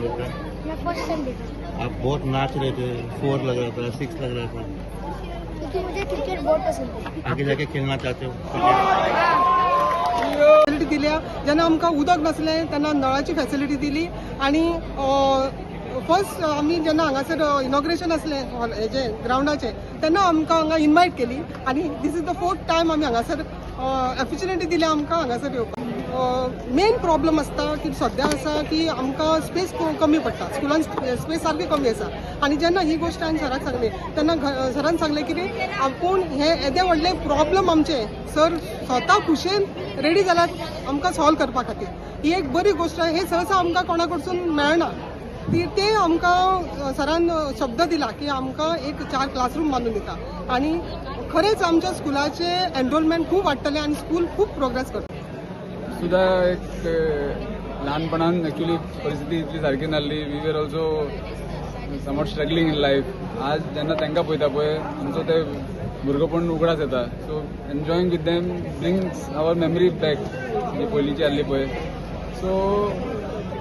लगता है? मैं first time देखा। आप बहुत नाच रहे थे, फोर लग रहा था, सिक्स लग रहा था। क्योंकि मुझे क्रिकेट बहुत पसंद है। आगे जाके खेलना चाहते हो क्रिकेट? फॅसिलिटी दिल्या। जेन्ना आमकां उदक नासलें तेन्ना नळाची फॅसिलिटी दिली आनी फर्स्ट आमी जेन्ना हांगासर इनॉग्रेशन आसलें हेजें ग्रावंडाचें, तेन्ना आमकां हांगा इनवायट केली आनी this is the fourth time आमी हांगासर ऑपॉर्च्युनिटी दिल्या आमकां हांगासर येवपाक। मेन प्रॉब्लम आसता की सद्या आसा की आमकां स्पेस कमी पडटा। स्कुलान स्पेस सारकी कमी आसा आनी जेन्ना ही गोश्ट हांवें सराक सांगली तेन्ना सरान सांगलें की आपूण हे येदे व्हडले प्रॉब्लम आमचे सर स्वता खुशयेन रेडी जाल्यात आमकां सॉल्व करपा खातीर। ही एक बरी गोश्ट। हे सहसा आमकां कोणा कडसून मेळना। ती ते आमकां सरान शब्द दिला की आमकां एक चार क्लासरूम बांदून दिता आनी खरेंच आमच्या स्कुलाचे एनरोलमेंट खूब वाडटलें आनी स्कूल खूब प्रोग्रेस करतलें। सुद्धा एक ल्हानपणान एक्चुअली परिस्थिती इतली सारकी नासली। We were also somewhat struggling in life. आज जेन्ना तांकां पळयता पळय, आमचो ते भुरगेपण उगडास येता। So enjoying with them brings our memory back, जी पयलींची आहली पळय। सो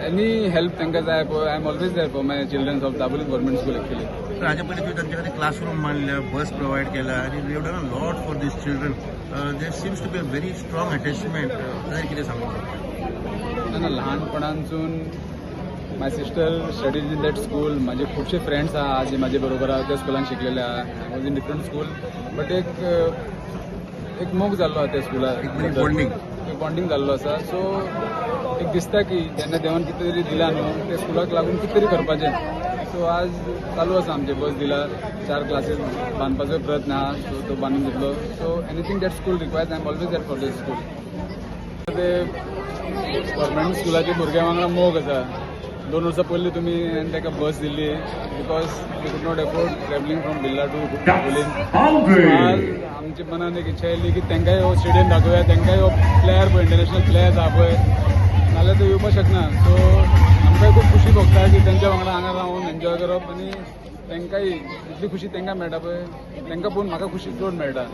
एनी हेल्प तांकां जाय पळय, I am always there for my childrens of Dabolim Government School actually. तर हाच्या पयलीं तुवें तांच्या खातीर क्लासरूम बांदल्या, बस प्रोवायड केला आनी you done a lot for these children. There seems to be a very strong attachment. ताचेर कितें सांगूंक शकता? ना ना, ल्हानपणांसून my sister studies in that school. माझे खुबशे फ्रेंड्स आहा जे म्हाजे बरोबर आहा, त्या स्कुलान शिकलेले आहा। I was in different school, but एक एक मोग जाल्लो आहा त्या स्कुलार। एक बरी bonding. एक बॉन्डिंग जाल्लो आसा। सो एक दिसता की जेन्ना देवान कितें तरी दिलां न्हू, त्या स्कुलाक लागून कितें तरी करपाचें। सो आज चालू आसा आमचें, बस दिला, चार क्लासीस बांदपाचो प्रयत्न आहा, सो तो बांदून दितलो। So anything that school requires, I am always there for the school. ते गव्हर्मेंट स्कुलाचे भुरग्यां वांगडा मोग आसा। 2 वर्सां पयलीं तुमी ताका बस दिल्ली because we could not afford travelling from Birla to Dabolim. आज आमच्या मनान एक इच्छा येयली की तांकांय हो स्टेडियम दाखोवया, तांकांय हो प्लेयर पळय, इंटरनॅशनल प्लेयर्स आहा पळय, नाल्यार ते येवपाक शकना। सो आमकांय खूब खुशी भोगता की तेंच्या वांगडा हांगा रावन एन्जॉय करप आनी तांकांय इतली खुशी तांकां मेळटा पळय, तांकां पळोवन म्हाका खुशी चड मेळटा।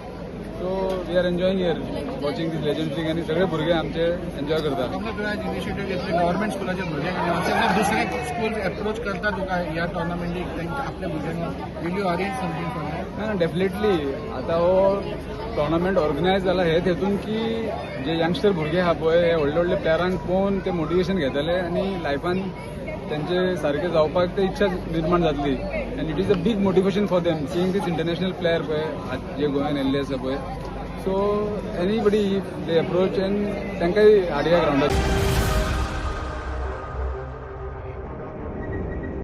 So we are enjoying here, watching this Legends League आनी सगळे भुरगे आमचे एन्जॉय करता। तुमी आज इनिशिएटीव घेतले गव्हर्मेंट स्कुलाच्या भुरग्यांक, अशें दुसरे स्कूल एप्रोच करता तुका ह्या टोर्नामेंटीक तांच्या आपल्या भुरग्यांक? Will you arrange something for that? ना, डेफिनेटली। आतां हो टोर्नामेंट ऑर्गनायज जाला हे हेतून की जे यंगस्टर भुरगे आहा पळय, हे व्हडले व्हडले प्लेयरांक पळोवन ते मोटिवेशन घेतले आनी लायफान तेंचे सारके जावपाक ते इच्छा निर्माण जातली and it is a big motivation for them seeing this international player पळय जे गोंयान येयल्ले आसा पळय। So anybody they approach and तांकांय हाडया ग्रावंडार।